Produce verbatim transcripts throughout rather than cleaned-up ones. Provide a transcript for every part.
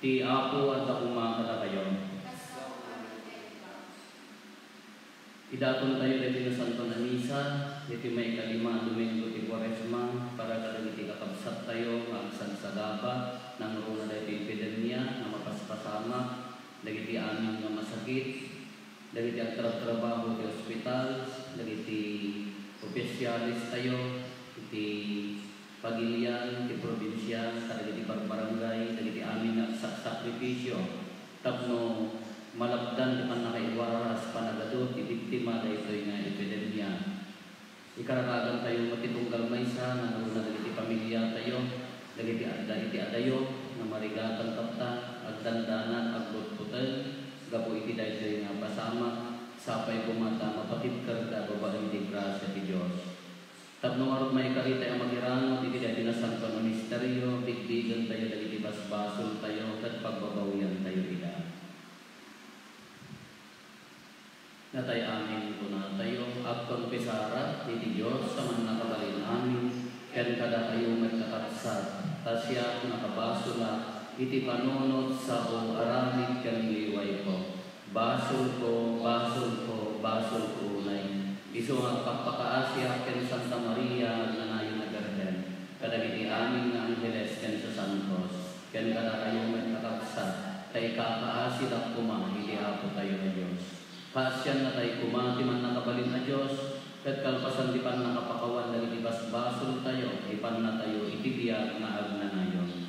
Ti Apo adda koma kadakayo. Idatontayo daytoy Nasanton a Misa, iti maikalima a Domingo ti Kuaresma, para kadagiti kakabsattayo nga agsagsagaba, nangruna daytoy epidemia nga mapaspasamak, dagiti amin nga masakit, dagiti agtrabtrabaho ti ospital, dagiti opisyales tayo iti pagilian ti probinsia, kadagiti barbarangay, dagiti amin nga agsaksakripisio tapno malapdan ti pannakaiwaras, panagadu ti biktima daytoy nga epidemia. Ikararagantayo met ti tunggal maysa, nangruna dagiti pamiliatayo, dagiti adda iti adayo nga marigatan tatta, agdandanag, agbutbuteng gapu iti daytoy nga pasamak, sapay koma ta mapatibkerda babaen ti grasia ti Dios. Tapno ngarud maikaritay a magiranod iti daytoy nasantoan a misterio, bigbigen tayo dagiti basbasoltayo ket pagbabawian tayo ida. Natay amin, kunatayo, agkonfesarak iti Dios a Mannakabalin-amin, ken kadakayo met, kakabsat, ta siak nakabasolak iti panunot, sao, aramid ken liwayko. Basolko, basolko, basolko unay. Isu nga agpakpakaasiak ken Santa Maria nga agnanayon a Birhen, kadagiti amin nga angheles ken sasantos, ken kadakayo met, kakabsat, ta ikakaasidak koma iti Apotayo a Dios. Kaasiannatay koma ti Mannakabalin a Dios, ket kalpasan ti pannakapakawan dagiti basbasoltayo, ipannatayo iti biag nga agnanayon.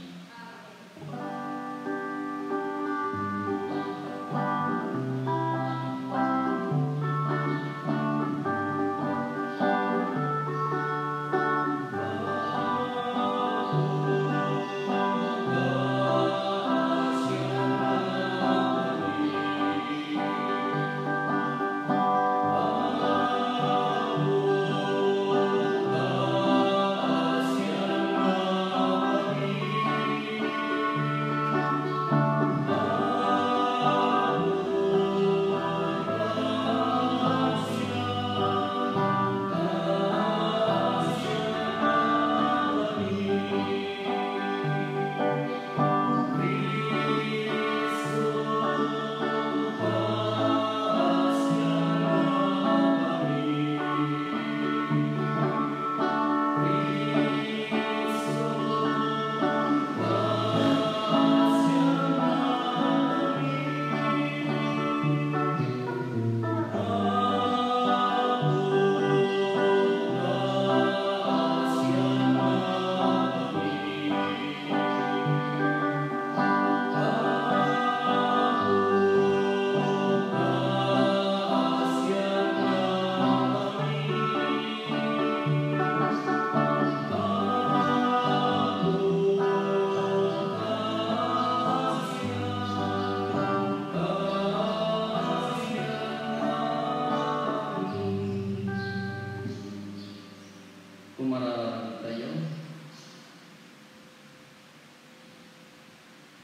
Kumararag tayo.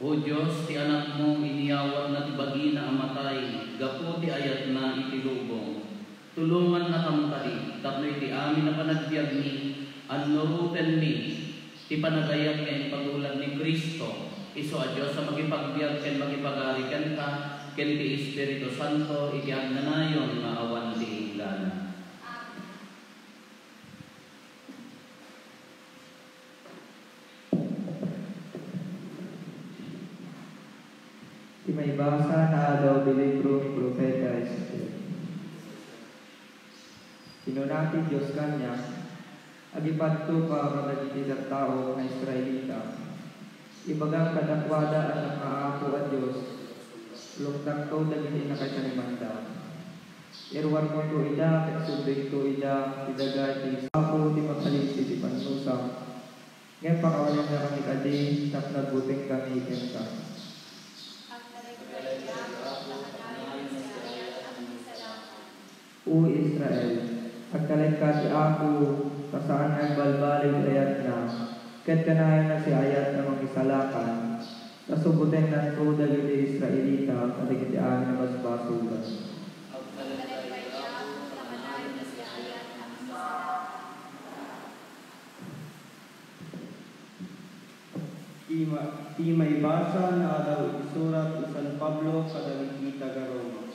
O Dios, ti Anakmo, inyawatna ti bagina a matay gapu ti ayatna iti lubong. Tulongannakam kadi tapno iti amin a panagbiagmi, annurotenmi ti panagayat nga impagulag ni Cristo, isu a Dios a makipagbiag ken makipagari kenka, ken ti Espiritu Santo iti agnanayon nga awan ti inggana. Ti maibasa nga aldaw ti libro ni Profeta Ezekiel. Kinuna ti Dios kaniak, "Agipadto ka kadagiti tattaok nga Israelita. Ibagam kadakuada, Anak nga Apo a Dios, luktakto dagiti nakaisalemanna. Iruarmonto ida ket subbengto ida ti daga iti Apo ti mabalin iti pannusam. Ngem pakawanennakami kadi tapno agbutengkami kenka." O Israel, agtalekka ti Apo, ta saan nga agbalbaliw ti ayatna, ket kanayonnak ti ayat a mangisalakan, ta subutennanto dagiti Israelita kadagiti amin a basbasolda. Ima-, Ti maibasa nga adaw iti surat ni San Pablo kadagiti taga-Roma.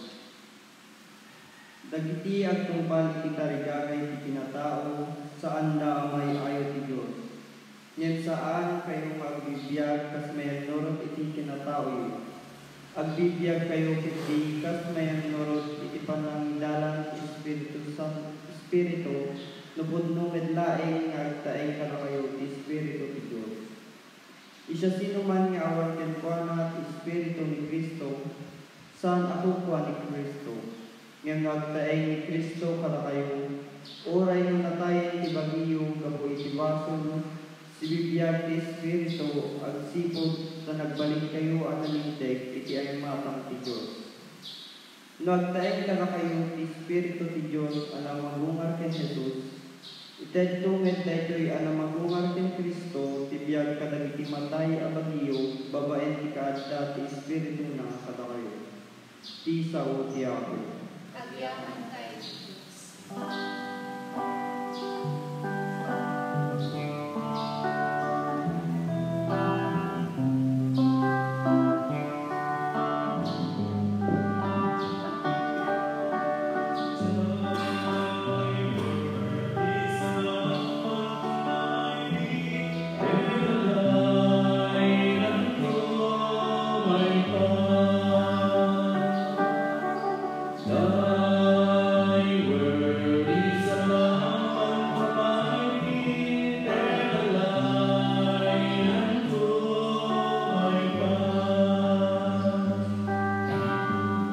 Dagiti agtungpal iti tarigagay ti kinatao, saanda a maay-ayo ti Dios. Ngem saankayo nga agbibiag kas mayannurot iti kinataoyo. Agbibiagkayo ketdi kas mayannurot iti panangidalan ti Espiritu San-, Espiritu, no pudno met laeng nga agtaeng kadakayo ti Espiritu ti Dios. Siasinoman nga awan kenkuana ti Espiritu ni Cristo, saan a kukua ni Cristo. Ngem no agtaeng ni Cristo kadakayo, uray no natayen ti bagiyo gapu iti basol, sibibiag ti Espiritu agsipud ta nagbalinkayo a nalinteg iti imatang ti Dios. No agtaeng kadakayo ti Espiritu ti Dios a namagungar ken Jesus, itedto met daytoy a namagungar ken Cristo ti biag kadagiti matay a bagiyo babaen ti kaadda ti Espirituna kadakayo. Ti sao ti Apo. Agyaman tayo, Jesus. Thy word is a lamp unto my feet and a light unto my path.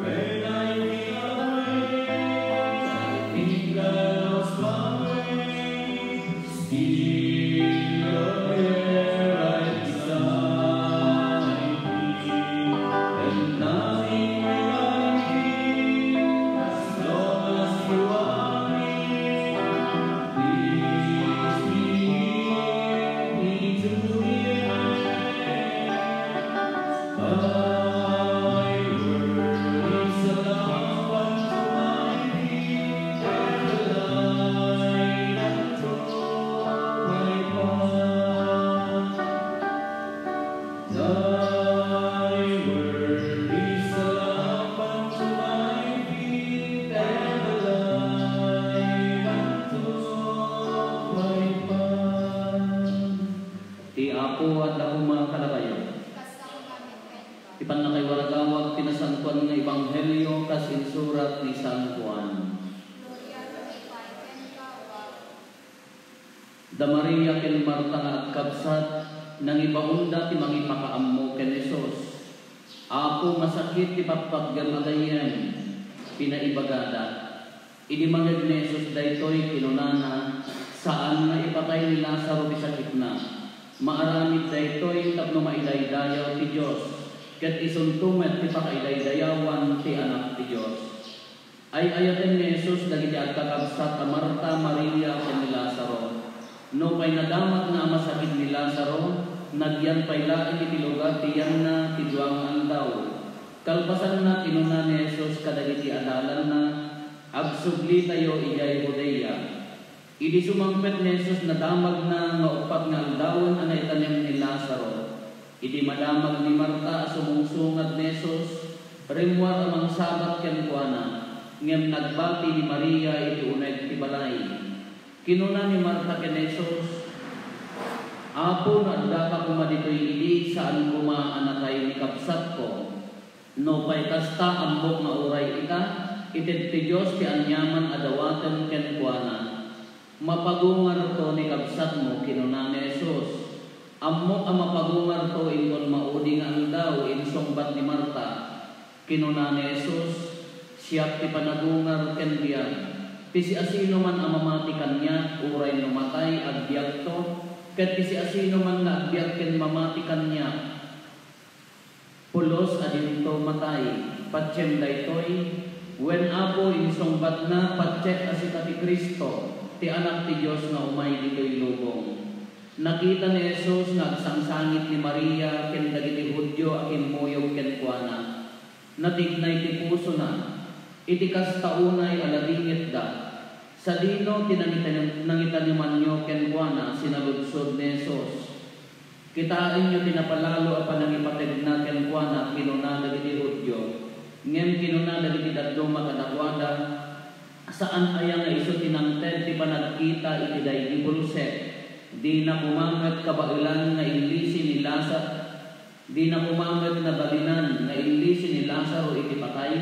When I feel afraid, I think I lost my way. Still you're there right beside me, and nothing will I fear as long as you are near. Please be with me to the end. Thy word is a lamp unto my feet and a light unto my path. Thy word is a lamp unto my feet and a light unto my path. Ti Apo adda koma kadakayo. Ti pannakaiwaragawag ti nasantoan nga ebanghelio kas insurat ni San Juan. Da Maria ken Marta nga agkabsat, nangibaonda ti mangipakaammo ken Jesus. "Apo, masakit ti patpatgem a gayyem," pinaibagada. Idi mangngeg ni Jesus daytoy, kinunana, "Saan nga ipatay ni Lazaro ti sakitna. Maaramid daytoy tapno maidaydayaw ti Dios, ket isunto met ti pakaidaydayawan ti Anak ti Dios." Ay-ayaten ni Jesus dagiti agkakabsat a Marta, Maria, ken ni Lazaro. Nupay nadamagna a masakit ni Lazaro, nagyan pay laeng iti lugar ti yanna ti dua nga aldaw. Kalpasanna, kinuna ni Jesus kadagiti adalanna, "Agsublitayo idiay Judea." Idi sumangpet ni Jesus, nadamagna nga uppat nga aldawen a naitanem ni Lazaro. Idi madamag ni Marta a sumungsungad ni Jesus, rimmuar a mangsabat kenkuana, ngem nagbati ni Maria iti uneg ti balay. Kinuna ni Marta ken Jesus, "Apo, no addaka koma ditoy idi, saan koma a natay ni kabsatko. Nupay kasta, ammok nga uray ita, ited ti Dios ti aniaman a dawatem kenkuana." "Mapagungarto ni kabsatmo," kinuna ni Jesus. "Ammok a mapagungarto inton maudi nga aldaw," insungbat ni Marta. Kinuna ni Jesus, "Siak ti panagungar ken biag. Ti siasinoman a mamati kaniak, uray no matay, agbiagto, ket ti siasinoman nga agbiag ken mamati kaniak, pulos a dinto matay." "Patiem daytoy?" "Wen, Apo," insungbatna, "patiek a sika ti Cristo, ti Anak ti Dios nga umay ditoy lubong." Nakita ni Jesus nga agsangsangit ni Maria ken dagiti Judio a kimmuyog kenkuana. Natignay ti pusona. Iti kasta unay a ladingitda, "Sadino ti nangitanem-, nangitanemanyo kenkuana?" sinaludsod ni Jesus. "Kitaenyo ti napalalo a panangipategna kenkuana," kinuna dagiti Judio. Ngem kinuna dagiti dadduma kadakuada, "Saan aya nga isu ti nangted ti panagkita iti daydi bulsek? Dina koma met kabaelan nga illisi ni Lazaro, dina koma met nabalinan nga illisi ni Lazaro iti patay?"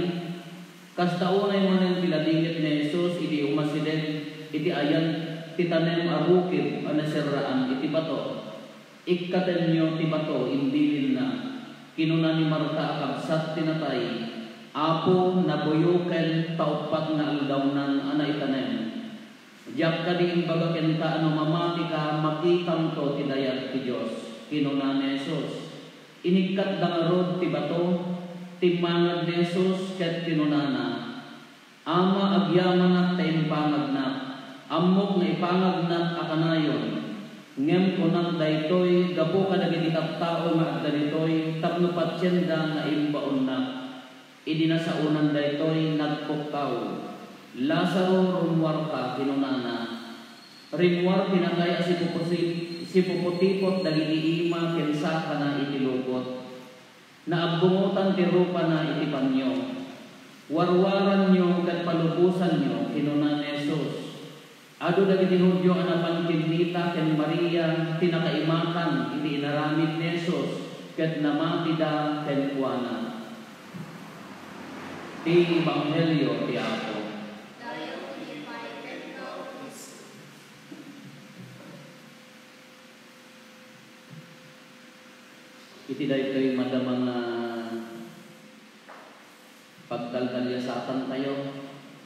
Kasta unay manen ti ladingit ni Jesus idi umasideg iti ayan ti tanem a rukib a naserraan iti bato. "Ikkatenyo ti bato," imbilinna. Kinuna ni Marta a kabsat ti natay, "Apo, nabuyoken ta uppat nga aldawnan a naitanem. Diak kadi imbaga kenka a no mamatika, makitamto ti dayag ti Dios." Kinuna ni Jesus. Inikkatda ngarud ti bato, timmangad ni Jesus ket kinunana, "Ama, agyamanak ta impangagnak. Ammok nga ipangagnak a kanayon. Ngem kunak daytoy gapu kadagiti tattao nga adda ditoy tapno patienda nga imbaonnak." Idi nasaonan daytoy, nagkukkaw. "Lazaro, rummuarka," kinunana. Rimmuar ti natay a sipupusi-, sipuputipot dagiti ima ken sakana iti lubot. Naabbungotan ti rupana iti panio. "Warwaranyo ket palubosanyo," kinuna ni Jesus. Adu dagiti Judio a napan kimmita ken Maria ti nakaimakan iti inaramid ni Jesus, ket namatida kenkuana. Ti Ebanghelio ti Apo. Iti daytoy madama nga pagdaldaliasatantayo,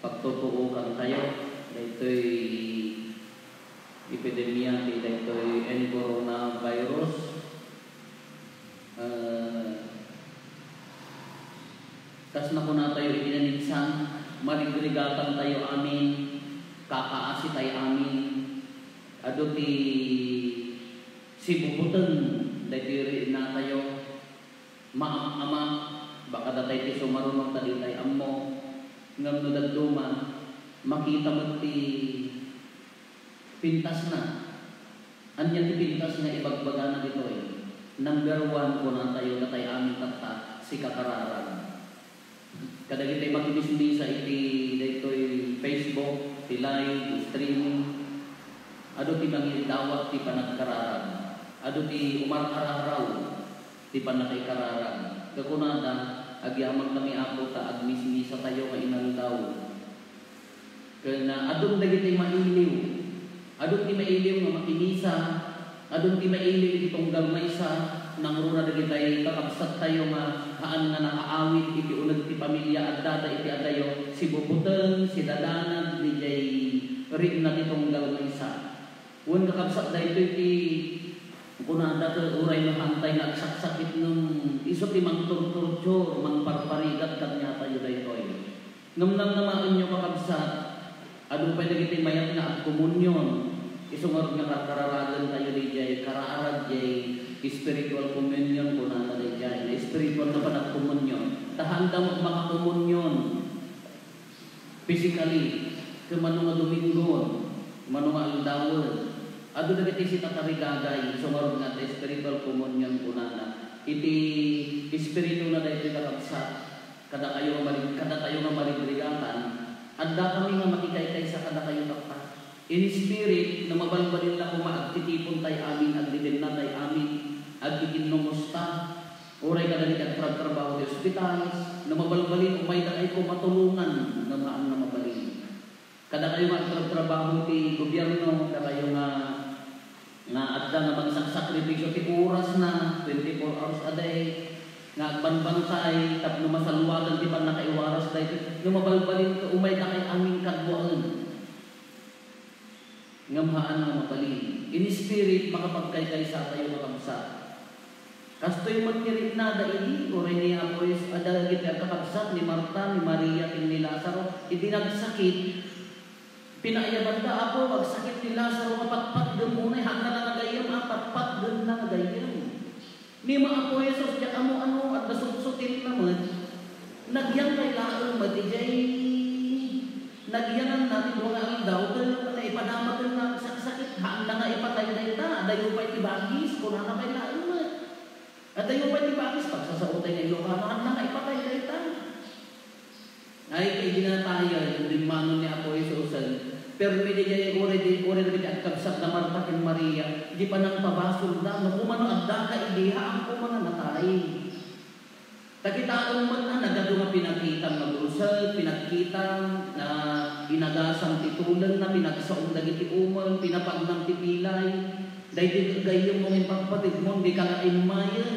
pagtutuokantayo, daytoy epidemia ti daytoy N coronavirus. Ah, kas nakunatayo iti naminsan, marigrigatantayo amin, kakaasitay amin, adu ti sibubuteng daytoy riinnatayo. Maam-ama, baka datay ti sumaruno ta ditay ammo, ngem no dadduma, makita met ti pintasna. Ania ti pintas nga ibagbagana ditoy? Number one, kunatayo, datay amin tatta, sikakararag. Kadagiti makimismisa iti daytoy Facebook, ti live, streaming, adu ti mangiddawat ti panagkararag. Adu ti umar-araraw ti pannakaikararag. Gakunada, agyamankami, Apo, ta agmismisatayo nga inaldaw. Ken, ah, adun dagiti mailiw. Adun ti mailiw nga makimisa. Adun ti mailiw iti tunggal maysa. Nangruna dagiti kakabsattayo nga haan nga nakaawid iti uneg ti pamilia, addada iti adayo, sibubuteng, sidadanag, dijay riinna ti tunggal maysa. Wen, kakabsat, daytoy ti kunada ket uray no haantay nga agsaksakit ngem isu ti mangturturtur, mangparparigat kaniatayo daytoy. Ngem namnamaenyo, kakabsat, adu pay dagiti mayat nga agkomunion, isu ngarud nga karkararagentayo diay kararag diay spiritual communion, kunana daydiay, nga spiritual nga panagkomunion. Ta haanda met makakomunion physically, ket mano nga Domingon, mano nga aldawen, adu dagiti sitatarigagay, isu ngarud nga adda spiritual communion, kunana. Iti espirituna daytoy, kakabsat, kadakayo nga marig-, kadatayo nga marigrigatan, addakami nga makikaykaysa kadakayo tatta. In spirit, no mabalbalin la koma, agtitipontay amin, agdedennatay amin, agkikinnumosta. Uray kadagiti agtrabtrabaho ti ospital, no mabalbalin, umayda koma tulongan, ngem haan nga mabalin. Kadakayo nga agtrabtrabaho ti gobierno, dakayo nga, nga adda nga magsaksakripisyo ti orasna, twenty-four hours a day, nga agbanbantay tapno masaluaten ti pannakaiwaras daytoy, no mabalbalin, umaydakay amin kaduaen. Ngem haan nga mabalin. In spirit, makapagkaykaysa tayo, kakabsat. Kastoy met ti rinnada idi, uray ni Apo Jesus, adda dagiti agkakabsat ni Marta, ni Maria, ken ni Lazaro. Idi nagsakit, pinaayabanda, "Apo, agsakit ni Lazaro nga patpatgem unay, haanna la nga gayyem, a, patpatgenna nga gayyem." Ni Apo Jesus, diak ammo no adda sutsutenna met. Nagyan pay laeng met idiay nagyananna ti dua nga aldaw, ken naipadamatenna agsaksakit, haanna nga ipatay dayta, adayo pay ti bagis, kunana pay laeng. Adayo pay ti bakes, pagsasaoten nga Ilocano, haan nga ipatay dayta. Ay, kay dinatayen, dimmano ni Apo Jesus, permi diay uray di, uray dagiti agkabsat da Marta ken Maria, di panangpabasolda, no kumano addaka idi, haan koma nga natay. Ta kitaem met a nagadu nga pinakitam nga bulsek, pinagkitam nga inagasam ti tulengna, pinagsaom dagiti umel, pinapagnam ti pilay, daydi gayyemmo nga impatpateg, di ka la immayen.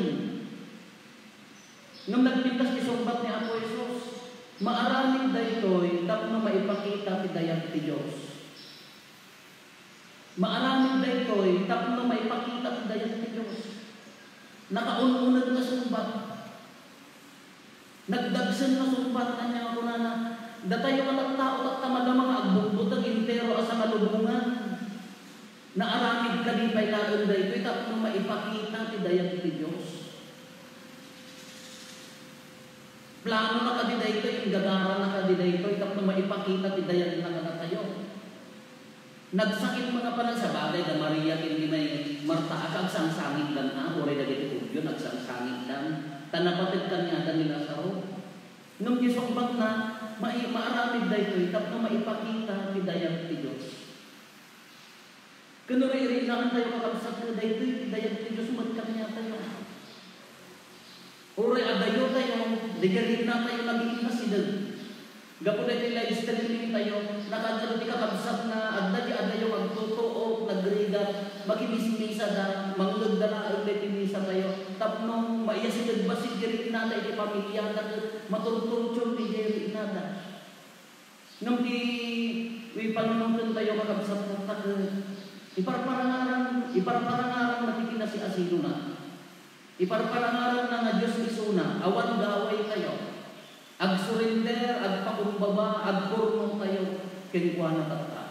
Ngem nagpintas ti sungbat ni Apo Jesus, maaramid daytoy tapno maipakita ti dayag ti Dios. Maaramid daytoy tapno maipakita ti dayag ti Dios. Nakaun-uneg nga sungbat. Nagdagsen nga sungbat, ania nga kunana, datayo nga tattao, tatta madama nga agbugbuteng entero a sangalubongan. Naaramid kadi pay laeng daytoy tapno maipakita ti dayag ti Dios. Planona kadi daytoy, inggagarana kadi daytoy tapno maipakita ti dayagna kadatayo. Nagsakit nga panagsabaday da Maria ken ni Marta a agsangsangitdan a, uray dagiti Judio nagsangsangitdan, ta napateg kaniada ni Lazaro. Ngem ti sungbatna, mai-, maaramid daytoy tapno maipakita ti dayag ti Dios. Ken no ririnaantayo, kakabsat, daytoy ti dayag ti Dios met kaniatayo. Uray adayotayo, di ket rinatayo naging asideg. Gapu daytoy live streaming tayo, nakaadda ti kakabsat nga adda ti adayo nga agtutuok, nagrigat, makimismisada, mangngegda laeng daytoy misa tayo. Tapno maiyasideg bassit ti rinata iti pamiliada ket maturturtio ti rinata. Ngem ti, ti panunotentayo, kakabsat, ta ket iparparangarang, iparparangarangna ti kinasiasinona. Iparparangarangna nga Dios isuna, awan gawaytayo. Agsurrender, agpakumbaba, agturnotayo kenkuana tatta.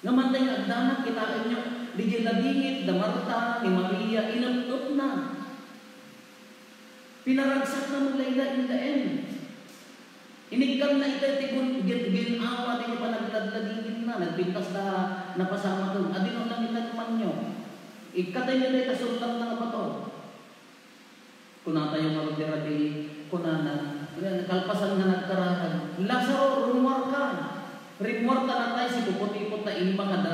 Ngem mantay nga agdanag, kitaenyo, diay ladingit da Marta, ni Maria, inep-epna. Pinaragsakna met layda indaen. Inikkanna itay ti gun-, gin-, gin-awa ti panagladladinginna, nagpintas ta napasamaken. Adino nangitanumanyo. Ikkatayo dayta sultanna nga bato. Kunatayo ngarud ti rabii, kunana, kalpasan nga nagkararag, "Lazaro, rummuarka! Rimmuarta natay, sipuputipot ta imma kada,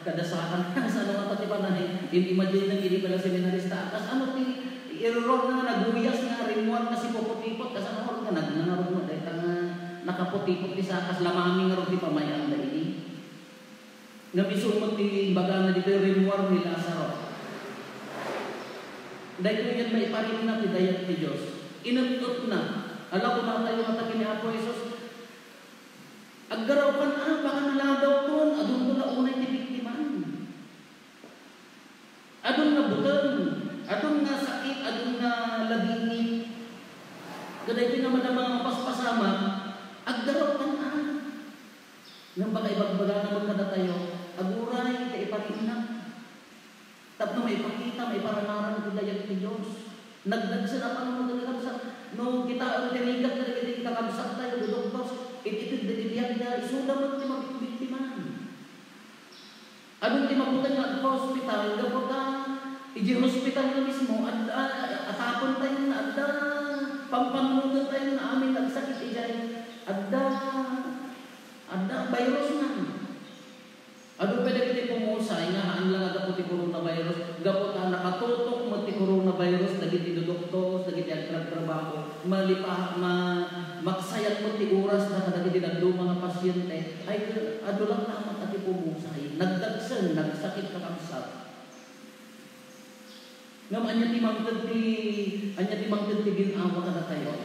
kada saan." Kasano nga ti panay, in-imagine na, idi pala seminarista, kasano ti error na nga naguyas nga rimmuar nga sipuputipot, kasano nga nag-, nangarod mo, dayta nga nakaputipot ti saka, kas lamami ngarud ti pamay-anda idi. Ngem isu met ti imbagana ditoy rimmuar ni Lazaro. Daytoy ket maiparinna ti dayag ti Dios. Inep-epna. Ala, kunatayo ngata ken ni Apo Jesus, "Aggarawkan a, baka naladawton, adunto la unay ti biktiman." Adun nga buteng, adun nga sakit, adun nga ladingit. Kadaytoy nga madama nga mapaspasamak, aggarawkan a. Ngem baka ibagbagana met kadatayo, aguray ta iparinna. Tapno maipakita, maiparangarang ti dayag ti Dios. Nagdagsen a panunot ti kakabsat. No kitaem ti rigat kadagiti kakabsattayo, duduktos, it-ited dagiti biagda, isuda met ti mabikbiktiman. Adun ti mabuteng nga agpa-hospital, gapu ta idiay hospital nga mismo, ad-, a-, atapentayo nga adda pampanunotentayo nga amin nga agsakit idiay. Adda, adda virus na. Adu pay dagiti pumusay nga haan la nga gapu ti coronavirus, gapu ta nakatutok met ti coronavirus dagiti duduktos, dagiti agtrabtrabaho, malipa-, ma-, maksayan met ti orasda kadagiti dadduma nga pasyente, ay, adu latta met a ti pumusay, nagdagsen, nagsakit, kakabsat. Ngem ania ti mangted ti, ania ti mangted ti gin-awa kadatayo?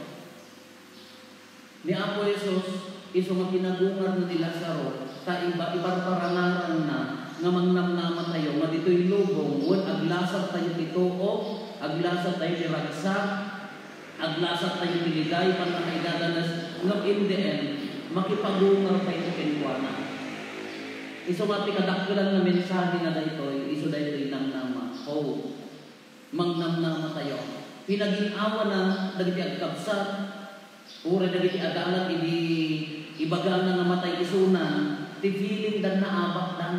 Ni Apo Jesus, isu nga pinagungarna ni Lazaro, ta iba-, iparparangarangna nga mangnamnamatayo nga ditoy lubong, wen aglasat tayo ti tuok, aglasat tayo ti ragsak, aglasat tayo ti liday, pannakaidadanes, ngem in the end, makipagungar tayo kenkuana. Isu nga ti kadakkelan nga mensahe nga daytoy, isu daytoy namnama, hope. Mangnamnama tayo. Pinagin-awana dagiti agkabsat, uray dagiti adalag idi ibagana nga matay isuna, ti feeling da nga abatdan.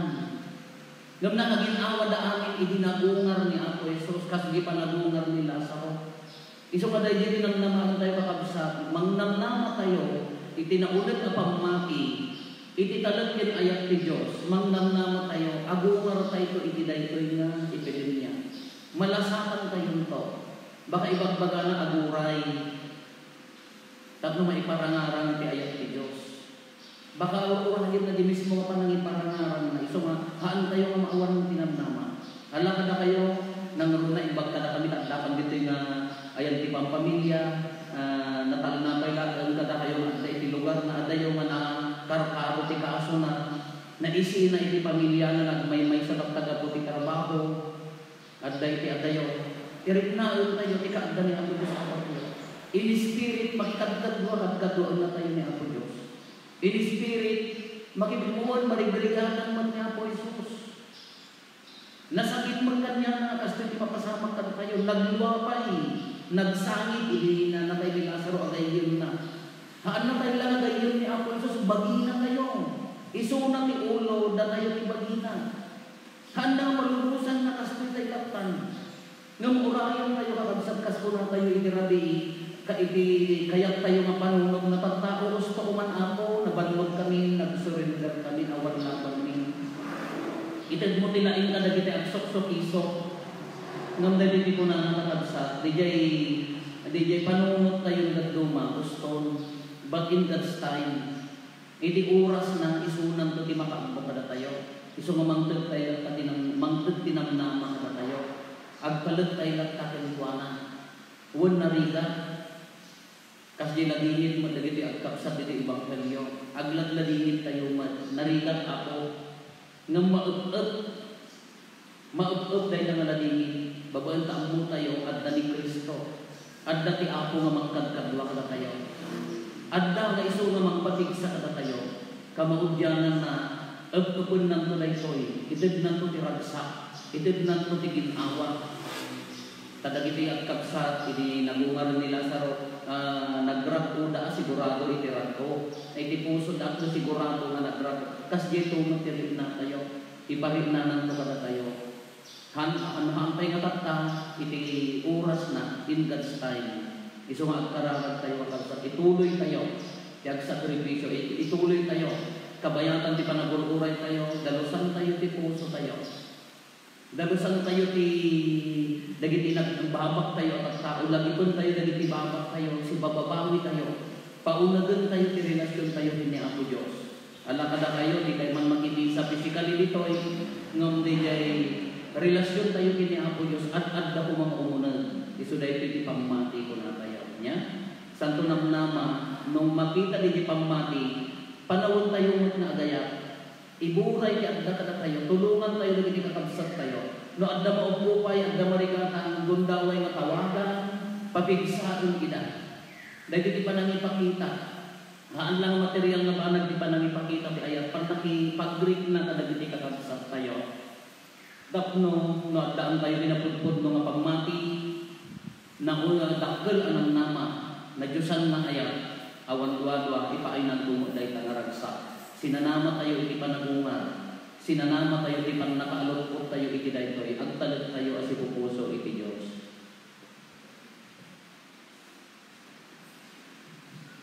Ngem nakagin-awada amin idi nagungar ni Apo Jesus, kas di panagungar ni Lazaro. Isu nga daydi tinamnamaantayo, kakabsat, mangnamnamatayo iti nauneg a pammati, iti talek ken ayat ti Dios, mangnamnamatayo, agungartayto iti daytoy nga epidemia. Malasakantayonto. Baka ibagbagana aguray tapno maiparangarang ti ayat ti Dios. Baka ur-urayenna di mismo nga panangiparangarangna, isu nga haantayo nga maawan ti namnama. Ala kadakayo, nangruna imbag kadakami, ta addakan ditoy nga ayan ti pampamilya, ah, natalna pay laeng kadakayo nga adda iti lugar na adayo nga nakarkaro ti kasona, naisina iti pamiliana, nagmaymaysa tatta gapu ti trabaho. Adda iti adayo, iriknaentayo ti kaadda ni Apo Dios a patio. In spirit, makikadkadua, kadkaduaennatayo ni Apo Dios. In spirit, makibimmuan, marigrigatanna ni Apo Jesus. Nasakit man kaniana, kastoy ti mapasamak kadatayo. Naglua pay, nagsangit, idi nanatay ni Lazaro, agayyemna. Haannatay la nga agayyem ni Apo Jesus, baginatayo. Isuna ti ulo, datayo ti bagina. Haanda nga malubosan nga kastoy tay laptan. Ngem urayennayo, kakabsat, kas kunatayo iti rabii, ka iti kayattayo nga panunot, nga tattao, "Gusto ko man, Apo, nabannogkami, nagsurrender kami, awan labanmi." Itedmo ti laing kadagiti agsuksukisok. Ngem dagiti kunana, kakabsat, didiay, didiay panunottayo nga dadduma, gusto, but in God's time. Iti orasna, isunanto ti makaammo kadatayo. Isu nga mangted tayo latta ti nam-, mangted ti namnama kadatayo. Agtalek tayo latta kenkuana. Wen narigat. Kasdi ladingit met dagiti agkabsat iti ebanghelio. Agladladingit tayo met. Narigat, Apo. Ngem maep-ep, maep-ep dayta nga ladingit, babaen ta ammotayo, adda ni Cristo, adda ti Apo nga mangkadkadua kadatayo. Adda nga isu nga mangpapigsa kadatayo, kamaudiananna, ep-epennanto daytoy, itednanto ti ragsak, itednanto ti gin-awa. Kadagiti agkabsat, idi nagungar ni Lazaro, ah, nagrag-oda a sigurado iti rag-o. Iti pusoda, sigurado nga nagrag-o. Kasdiay met ti riknatayo. Ipariknananto kadatayo. Han-, han-, haantay nga tatta, iti orasna, in God's time. Isu nga agkararagtayo, kakabsat, ituloytayo ti agsakripisio, it-, ituloytayo. Kabayatan ti panagur-uraytayo, dalusantayo ti pusotayo. Dalusantayo ti dagiti nagbabaktayo a tattao, lagipentayo dagiti babaktayo, sipababawitayo, paunegentayo ti relasiontayo ken ni Apo Dios. Ala kadakayo, dikay man makimisa physically ditoy, ngem diay relasiontayo ken ni Apo Dios, ad-adda koma nga umuneg. Isu daytoy ti pammati kunatayo. Nia? Santo namnama, no makita diay pammati, panawentayo met nga agayat. Iburay ti adda kadatayo, tulongantayo dagiti kakabsattayo. No adda maupupay, adda marigatan, gundaway nga tawagan, papigsaen ida. Dagiti panangipakita, haan lang material nga banag ti panangipakita ti ayat, pannakipagrikna kadagiti kakabsattayo. Tapno, no addaantayo ti napudpudno nga pammati, nauna dakkel a namnama, nadiosan nga ayat, awan duadua, ipaaynan met dayta nga ragsak. Sinanamatayo iti panagungar, sinanamatayo ti pannakaalutpottayo iti daytoy, agtalektayo a sipupuso iti Dios.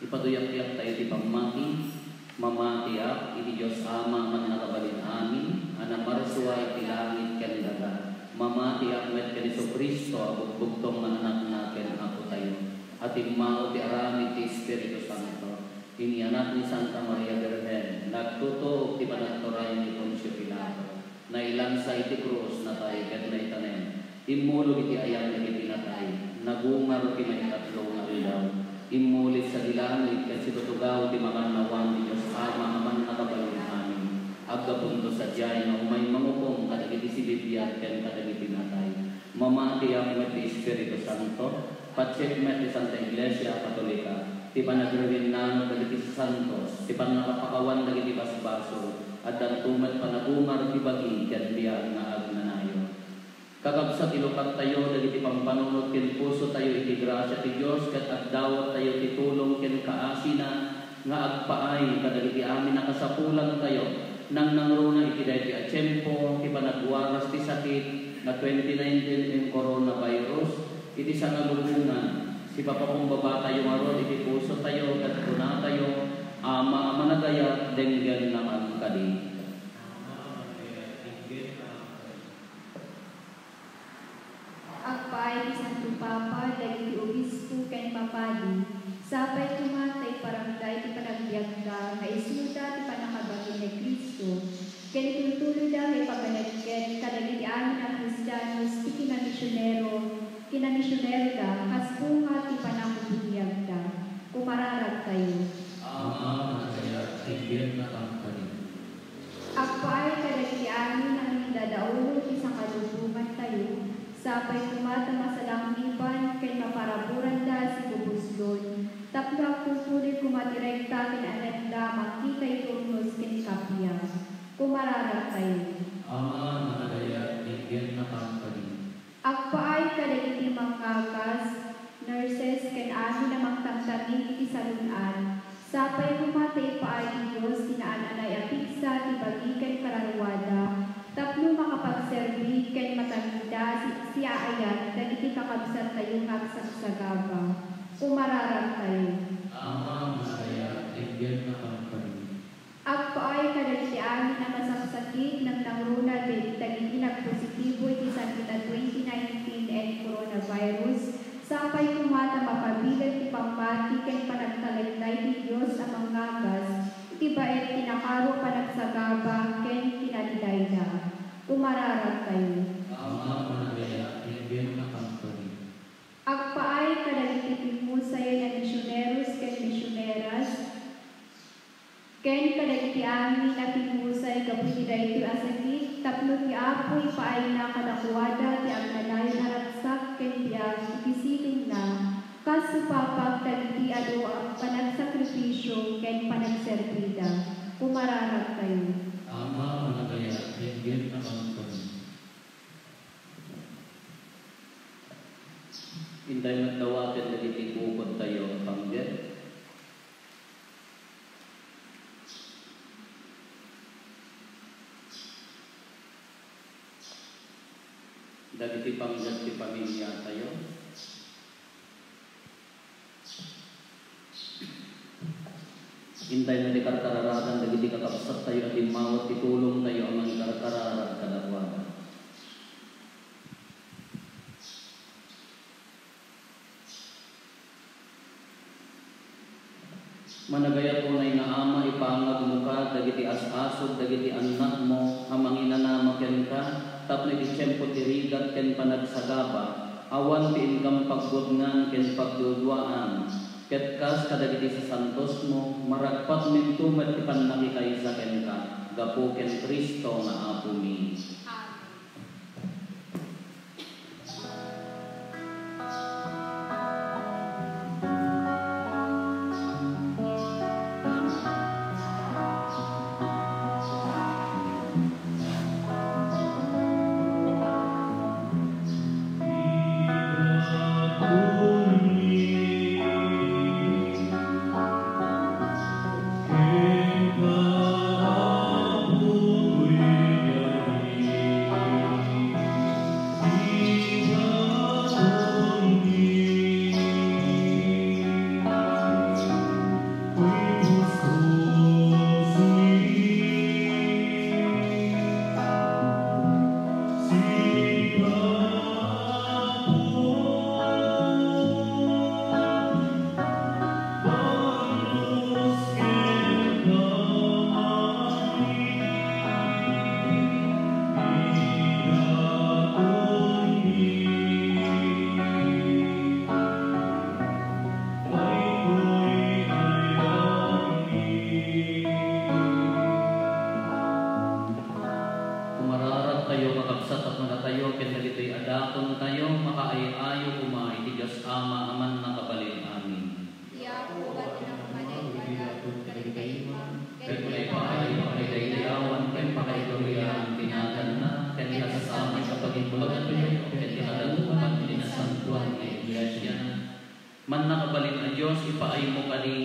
Ipatuyakyak tayo ti pammati. Mamatiak iti Dios Ama a Mannakabalin-amin, a namarsua iti langit ken daga. Mamatiak met ken Jesu-Cristo a bugbugtong nga Anakna ken Apotayo, a timmao ti aramid ti Espiritu Santo. Inianak ni Santa Maria Birhen, nagtutuok ti panagturay ni Poncio Pilato. Nailansa iti krus, natay ket naitanem. Immulog iti ayan dagiti natay. Nagungar ti maikatlo nga aldaw. Immuli sadi langit ket situtugaw ti makannawan ti Dios Ama a Mannakabalin-amin. Aggapunto sadiay nga umay mangukom kadagiti sibibiag ken kadagiti natay. Mamatiak met ti Espiritu Santo, patsiek met ti Santa Iglesia Katolika, ti panagrinnano dagiti santos, ti pannakapakawan dagiti basbasol, addanto met panagungar ti bagi ken biag nga agnanayon. Kakabsat, ilukattayo dagiti pampanunot ken pusotayo iti grasia ti Dios ket agdawattayo ti tulong ken kaasina nga agpaay kadagiti amin a kasapulantayo. Nangnangruna iti daytoy a tiempo ti panagwaras ti sakit nga twenty nineteen nga coronavirus iti sangalubongan, sipapakumbabatayo ngarud iti pusotayo ket kunatayo, Ama a managayat, denggennakami kadi. Agpaay ti Santo Papa dagiti obispo ken papadi, sapay koma ta iparamda iti panagbiagda nga isuda ti pannakabalin ni Cristo, ken itultuloyda nga ipaganekket kadagiti amin a Kristianos ti kinamisionero, kinamisioneroda kas bunga ti pannakabuniagda. Kumararagtayo. Ama a managayat, denggennakami kadi. Agpaay kadagiti amin a nangidadaulo ti sangalubongantayo, sapay koma ta masalangniban ken maparaburanda a sibubuslon, tapno agtultuloy koma ti rekta ken anepda a makita iti urnos ken ikapias. Kumararagtayo. Ama a managayat, denggennakami kadi. Agpaay kadagiti mangngagas, nurses, ken amin a mangtamtamig iti salun-at. Sapay koma ta ipaay ti Dios ti naan-anay a pigsa ti bagi ken kararuada, tapno makapagserbi ken matalingda si, siaayat dagiti kakabsattayo nga agsagsagaba. Kumararagtayo. Ama a managayat, denggennakami kadi. Agpaay kadagiti amin a masaksakit, nangnangruna dagiti nagpositibo iti sakit a twenty nineteen and coronavirus, sapay koma ta mapabileg ti pammati ken panagtalekday ti Dios a mangngagas iti baet ti nakaro a panagsagaba ken kinadidayda. Kumararagtayo. Ama a managayat, denggennakami kadi. Agpaay kadagiti pimmusayen a misioneros ken misioneras, ken kadagiti amin a pimmusay gapu iti daytoy a sakit, tapno ti Apo ipaayna kadakuada ti agnanayon a ragsak ken biag iti silinna, kas supapag dagiti adu a panagsakripisio ken panagserbida. Kumararagtayo. Ama a managayat, denggennakami kadi. Intay met dawaten dagiti bukodtayo a panggep. Dagiti panggep ti pamiliatayo. Intay met ti karkararagan dagiti kakabsattayo a dimmawat ti tulongtayo a mangikarkararag kadakuada. Managayat unay nga Ama, ipangagmoka dagiti as-asog dagiti annakmo a manginanama kenka tapno iti tiempo ti rigat ken panagsagaba, awan ti inkam pagbutngan ken pagduduaan, ket kas kadagiti sasantosmo, maragpatminto met ti pannakikaysa kenka gapu ken Cristo nga Apomi. Amen. Kumararagtayo, kakabsat, tapno datayo ken dagitoy a dakontayo makaay-ayo koma iti Dios Ama a mannakabalin. Amen. Ti Apo, adda napanagbiag kadagiti kaimaw, ket maipaay pakaidayawan ken pakaituriayan ti naganna, ken kasama ti kapagimbagantayo, ken ti kadakupan ti nasantoan nga iglesia. Mannakabalin a Dios, ipaaymo kadi,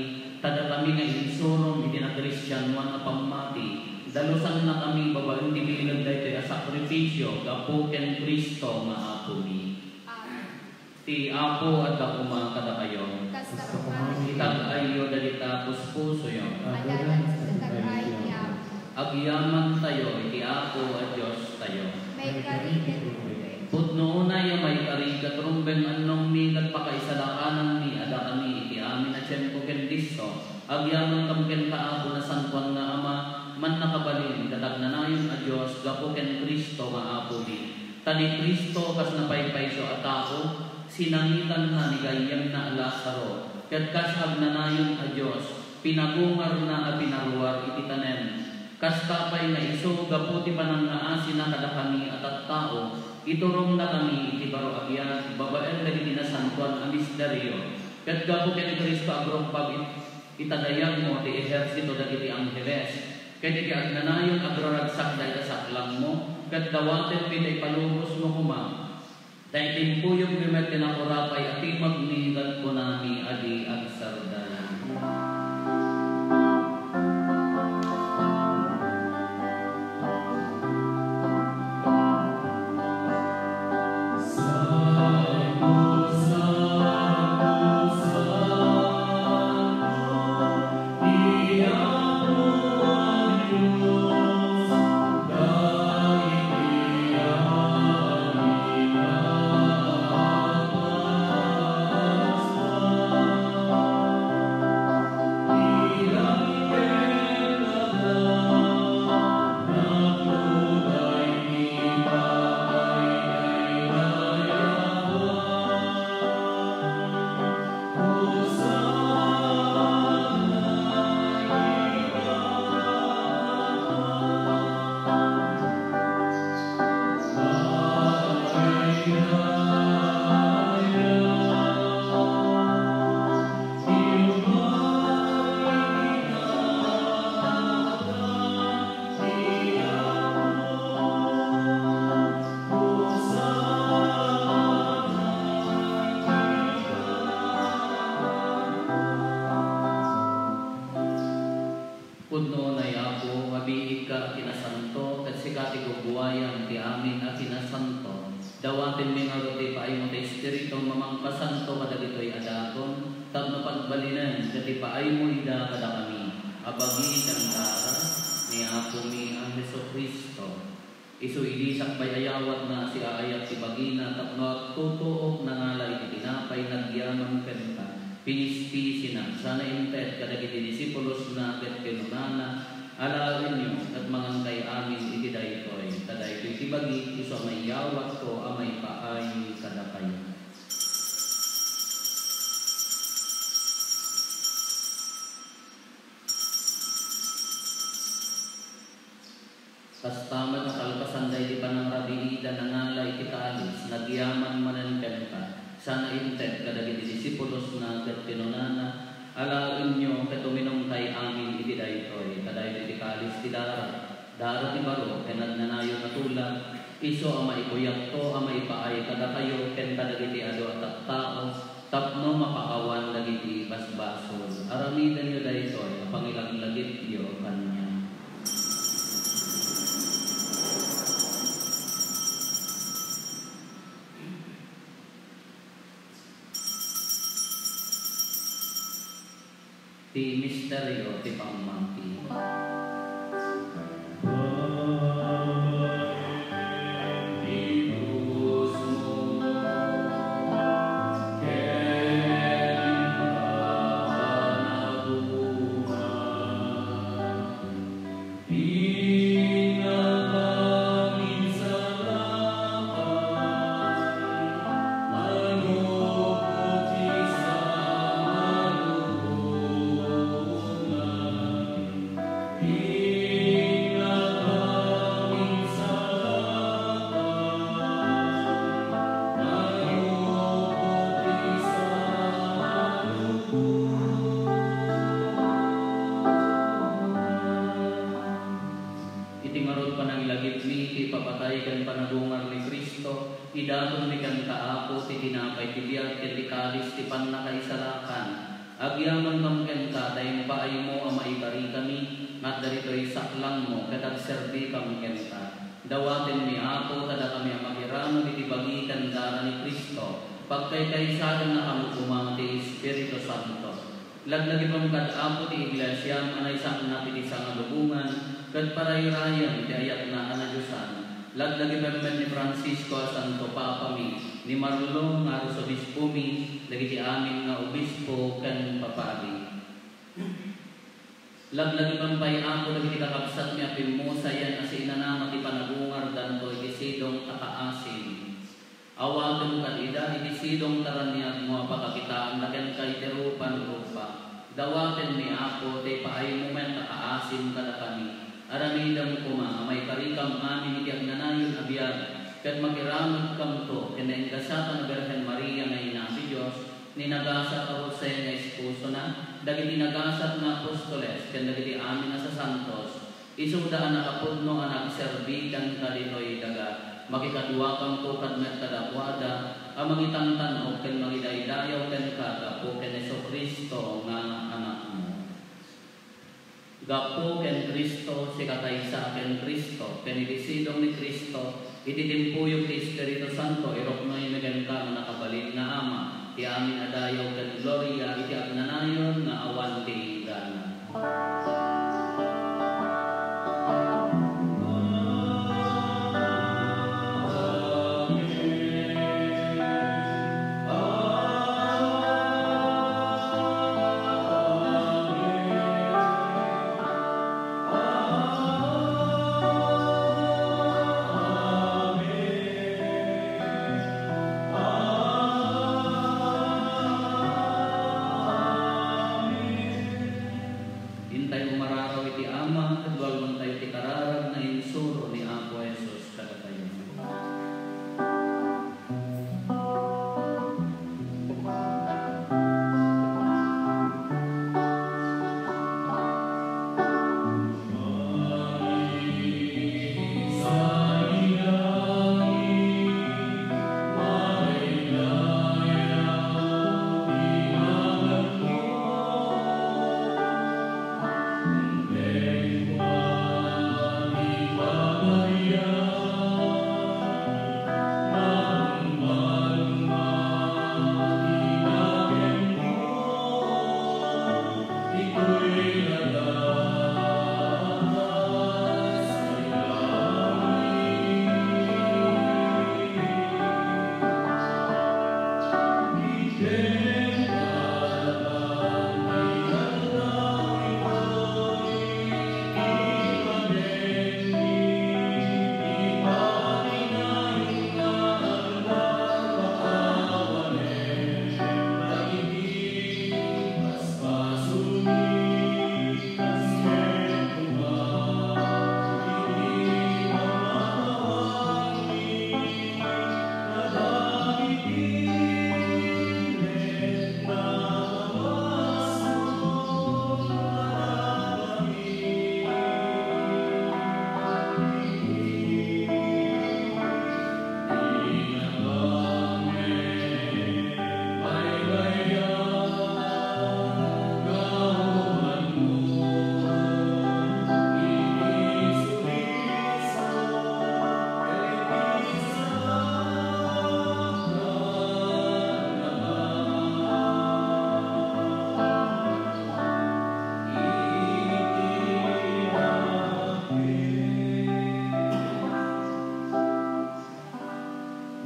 ta dakami nga insurom iti nakristianoan a pammati, Dalusannakami babaen ti bileg daytoy a sakrifisio gapu ken Cristo nga Apomi. Amen. Ti Apo adda koma kadakayo. Kasta koma. Itag-ayyo dagita puspusoyo. Adda ti itag-ay ti Apo. Agyamantayo iti Apo a Diostayo. Maikari ken rumbeng. Pudno unay a maikari ket rumbeng, annongmi ket pakaisalakananmi a dakami iti amin a tiempo ken disso, agyamankami kenka, Apo, Nasantoan nga Ama, mannakabalin ket agnanayon a Dios gapu ken Cristo nga Apomi. Ta ni Cristo, kas napaypayso a tao, sinangitanna ni gayyemna a Lazaro, ket kas agnanayon a Dios, pinagungarna a pinaruar iti tanem. Kasta pay nga isu, gapu ti panangngaasina kadakami a tattao, iturongnakami iti baro a biag babaen dagiti nasantoan a misterio. Ket gapu ken Cristo, agrukbab it-, ita dayagmo ti ehersito dagiti angheles, ket iti agnanayon agraragsak dayta saklangmo, ket dawatenmi ta ipalubosmo koma. Ta itimpuyogmi met ti nakurapay a timagmi ket kunami a di agsardeng. Pudno unay, Apo, nga biigka a kinasanto, ket sika ti guguayan ti amin a kinasanto. Dawatenmi ngarud ti ipaaymo ti Espiritu a mangpasanto kadagitoy a daton, tapno pagbalinen ket ipaaymo ida kadakami a bagi ken dara ni Apomi a Jesu-Cristo. Isu idi sakbay a yawatna, siaayat ti bagina tapno agtutuok, nangala iti tinapay, nagyaman kenka, pinispisina, sana inted kadagiti disipulosna, ket kinunana, "Alaenyo, ket mangankay amin iti daytoy, ta daytoy ti bagik, isu a maiyawatko a maipaay kadakayo." Kasta met a kalpasan daydi panangrabiida, nangala iti kalis, nagyaman manen kenka, sana inted kadagiti disipulosna, ket kinunana, "Alaenyo ket uminumkay amin iti daytoy, ta daytoy ti kalis ti darak, darak ti baro ken agnanayon a tula, isu a maikuyatko a maipaay kadakayo ken kadagiti adu a tattao, tapno mapaawan dagiti basbasol. Aramidenyo daytoy a pangilaglagipyo kaniak." Ti misterio ti pammati. Iti ngarud panangilagipmi ti ipapatay ken panagungar ni Cristo, idatonmi kenka, Apo, ti tinapay ti biag ken ti kalis ti pannakaisalakan. Agyamankam kenka ta impaaymo a maikarikami, nga adda ditoy saklangmo ket agserbikam kenka. Dawatenmi, Apo, ta dakami a makiramut iti bagi ken dara ni Cristo, pagkaykaysaennakam koma ti Espiritu Santo. Laglagipem kad Apo ti Iglesiam a naisaknap iti sangalubongan, ket parayrayem ti ayatna a nadiosan. Laglagipem met ni Francisco a Santo Papami, ni Marlo nga Arsobispomi, dagiti amin nga obispo ken papadi. Laglagipem pay, Apo, dagiti kakabsatmi a pimmusayen a siinanama ti panagungardanto iti sidong a kaasim. Awatem kad ida iti sidong taraniagmo a pakakitaanda kenka iti rupan rupa. Dawatenmi, Apo, ta ipaaymo met a kaasim kadakami. Aramidem koma a maikarikam amin iti agnanayon a biag, ket makiramutkamto ken naingasatan a Birhen Maria nga Ina ti Dios, ni nagasat a Jose nga esposona, dagiti nagasat nga apostoles, ken dagiti amin a sasantos, isuda a nakapudno a nagserbi kenka ditoy daga. Makikaduakamto kad met kadakuada a mangitantan-ok ken mangidaydayaw kenka gapu ken Jesu-Cristo nga Anakmo. Gapu ken Cristo, sikakaysa ken Cristo, ken iti sidong ni Cristo, iti timpuyog ti Espiritu Santo, iruknoymi kenka nga nakabalin nga Ama, ti amin a dayaw ken gloria iti agnanayon nga awan ti inggana. Intayo umararaw iti Ama, ket walwangtayo ti kararag nga insuro ni Apo Jesus kadatayo.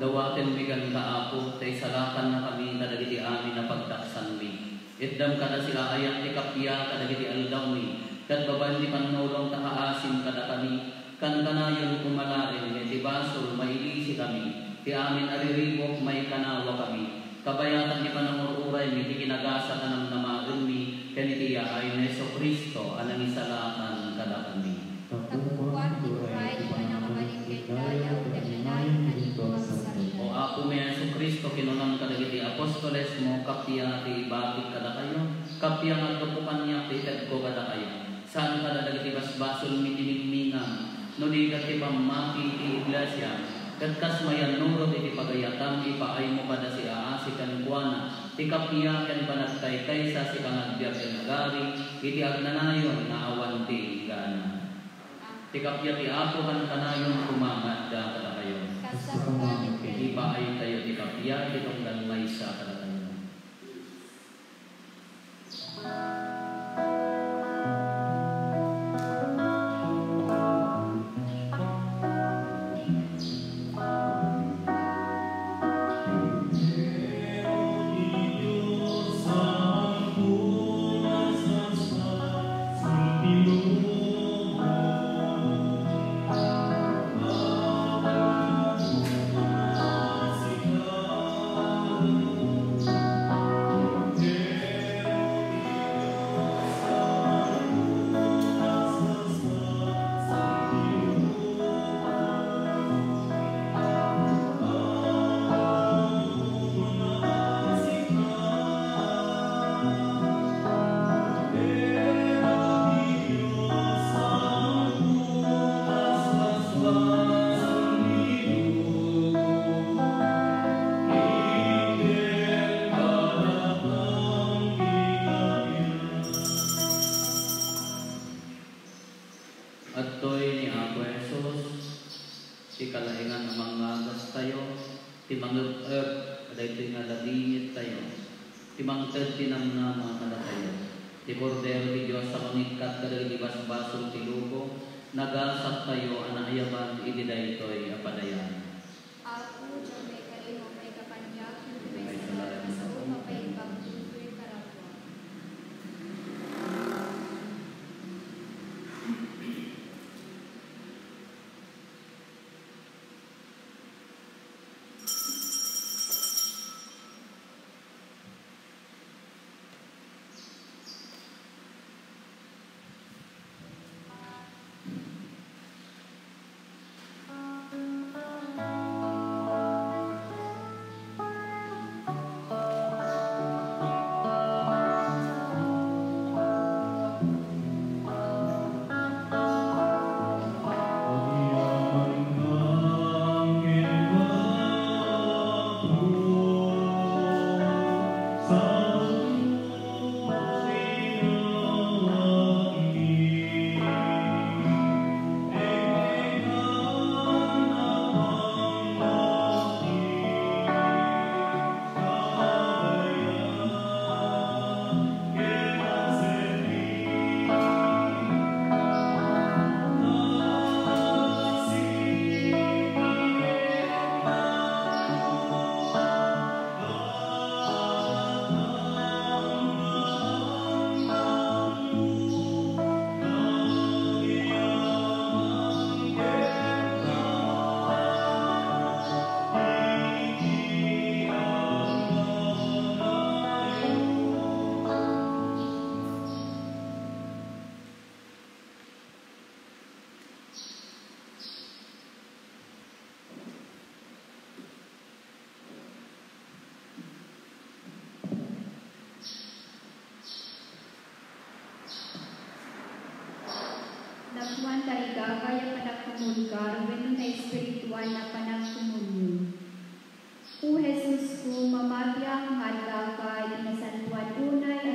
Dawatenmi kenka, Apo, ta isalakannakami kadagiti amin a pagdaksanmi. Itdem kada siaayat ti kappia kadagiti aldawmi, ket babaen ti pannulong ta kaasim kadakami, kankanayon koma laeng nga iti basol mailisikami, ti amin a riribuk maikanawakami, kabayatan ti panangur-uraymi ti kinagasat a namnamaenmi ken iti yaay ni Jesu-Cristo a nangisalakan kadakami. Tapno kuan ti uray ti pannakabalin ken dayaw ken nayon nga Dios a Dios. O Apomi a Jesu-Cristo, kinunam kadagiti apostolesmo, kappia ti ibatik kadakayo, kappia nga aggapu kaniak ti itedko kadakayo. Saan kada dagiti basbasolmi ti mingmingam, no di ket ti pammati ti iglesia, ket kas mayannurot iti pagayatam, ipaaymo kada siaasi kenkuana, Ti kappia ken panagkaykaysa, sika nga agbiag ken agari iti agnanayon nga awan ti inggana. Ti kappia ti Apo kankanayon koma nga adda kadakayo. Ipaaytayo ti kappia iti tunggal maysa kadakayo. Adtoy ni Apo Jesus, ti kalaengan a mangngagastayo, ti mangeb-eb a daytoy nga ladingittayo, ti mangted ti namnama kadatayo, ti Kordero ti Dios a mangikkat kadagiti basbasol ti lubong, nagasattayo a naayaban iti daytoy a padayan. Apo, diak maikalimmo ti maikapaniak ken ti maisalakan a sao nga paimbag ditoy karabuak. Napuan ta igagay a panagkumulgar wenno naespirituan a panagkumulyo. O Jesusko, mamatiak nga addaka iti nasantoan unay a